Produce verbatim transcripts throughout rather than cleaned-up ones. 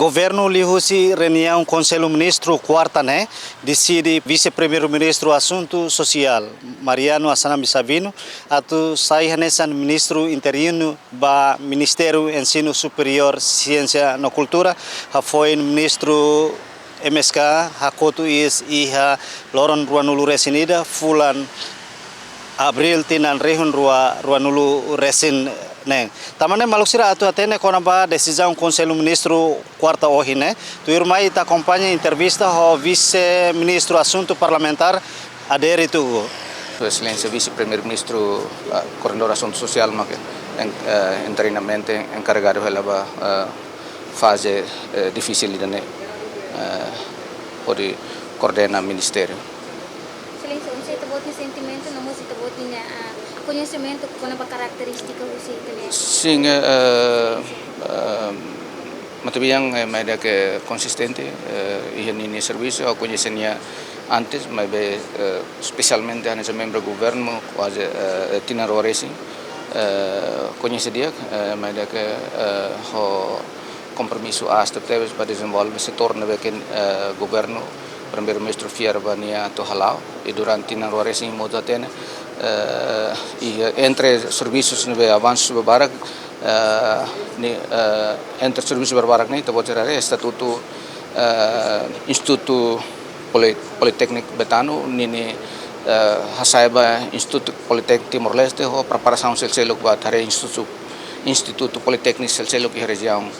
Governu liuhusi reuniaun Konsellu Ministru kuarta ne'e, deside Vise-Primeiru-Ministru Asuntu Sosiál, Mariano Assanami Sabino, atu sai hanesan Ministru Interinu ba Ministériu Ensinu Superiór, Siénsia no Kultura, hafoin Ministru M S K hakotu iis iha loron ruanulu resin ida fulan Abríl tinan rihun rua ruanulu resin neen. Tan ne'e maluk sira atu hatene kona-ba desizaun Konsellu Ministru kuarta ohin ne'e, tuirmai ita akompaña entrevista ho Vise-Ministru Asuntu Parlamentár, Adair Itugu. Sua Exelénsia Vise-Primeiru-Ministru, ah, Koordenadór Asuntu Sosiál, mak en-, eh, interinamente enkarregadu hela ba, eh, faze, eh, difisil ida-ne'e, eh, hodi koordena ministériu. Exelénsia, oinsá ita-boot nia sentimentu, no mós ita-boot nia, ah, koñesimentu kona-ba karakterístika husi ita-nia? Sin, eh, eh, Matebian, eh, maibé ke konsistente, eh, iha ninia servisu, ha'u koñese nia antes, maibé, eh, espesialmente hanesan membru governu, kuaze, eh, tinan rua resin, eh, koñese di'ak, eh, maibé ke, eh, ho kompromisu aas tebes ba dezenvolve setór ne'ebé ke, eh, governu, Primeiru-Ministru fiar ba nia atu hala'o, i durante tinan rua resin imi hotu hatene, eh, i entre servisus ne'ebé avansu barak, eh, ni, eh, entre servisu barak ne'e, ita-boot sira haree estatutu, eh, Institutu Poli-, Politékniku Betano, ninia, eh, hasa'e ba Institutu Politékniku Timor-Leste, ho preparasaun seluk-seluk ba haree institutu, institutu politékniku seluk-seluk iha rejiaun,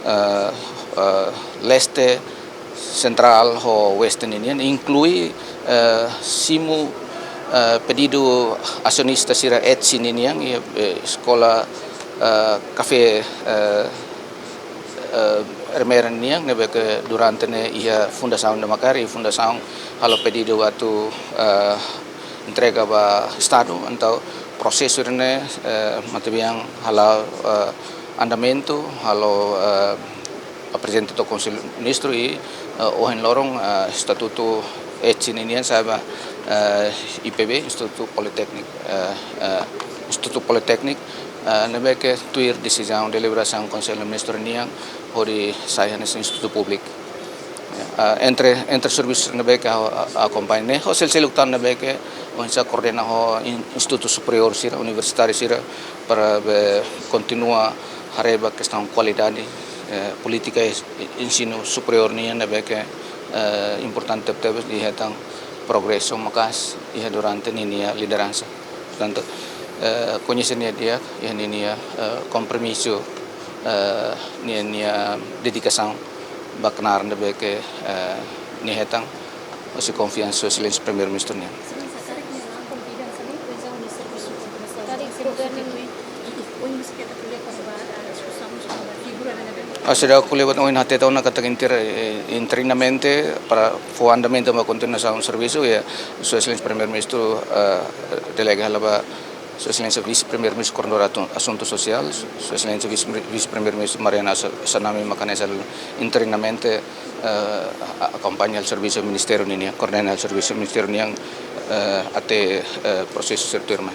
eh, eh, leste, sentrál ho oeste ninian, inklui, eh, simu, eh, pedidu asionista sira ETSI ninian, iha, eh, eskola, eh, kafé, eh, eh, Ermera nian, ne'ebé ke durante ne'e iha fundasaun de Makar, i fundasaun halo pedidu atu, eh, entrega ba Estadu, entaun prosesu ne'e, eh, matebian hala'o, eh, andamentu, halo, eh, aprezenta to'o Konsellu Ministru i, eh, ohin loron, eh, estatutu ETSI ninian sa'e ba, eh, I P B, Institutu Politékniku, eh, eh, Institutu Politékniku, eh, ne'ebé ke tuir desizaun deliberasaun Konsellu Ministru nian hodi sai hanesan institutu públiku. Eh, entre, entre servisu ne'ebé ke ha'u, ha'u akompaña ne'e, ho seluk-seluk tan ne'ebé ke oinsá koordena ho in-, institutu superiór sira, universitáriu sira, para bele kontinua haree ba kestaun kualidade, eh, polítika es-, ensinu superiór nian ne'ebé ke, eh, importante tebes hodi hetan progresu maka'as iha durante ninia lideransa. Portantu, eh, koñese nia di'ak, iha ninia, eh, kompromisu, eh, ninia dedikasaun ba knaar ne'ebé ke, eh, nia hetan, hosi konfiansa Sua Exelénsia Primeiru-Ministru nian. Ah, seidauk ko'alia ba ohin, hatete ona katak inter-, eh, interinamente para fó andamentu ba kontinuasaun servisu, i Sua Exelénsia Primeiru-Ministru, eh, delega hela ba Sua Exelénsia Vise-Primeiru-Ministru Koordenadór Atu-, Asuntu Sosiál, Sua Exelénsia Vise-, Vise-Primeiru-Ministru Mariano Assa-, Assanami mak hanesan interinamente, eh, a-, akompaña servisu ministériu ninian, koordena servisu ministériu nian, eh, até, eh, prosesu sira tuirmai.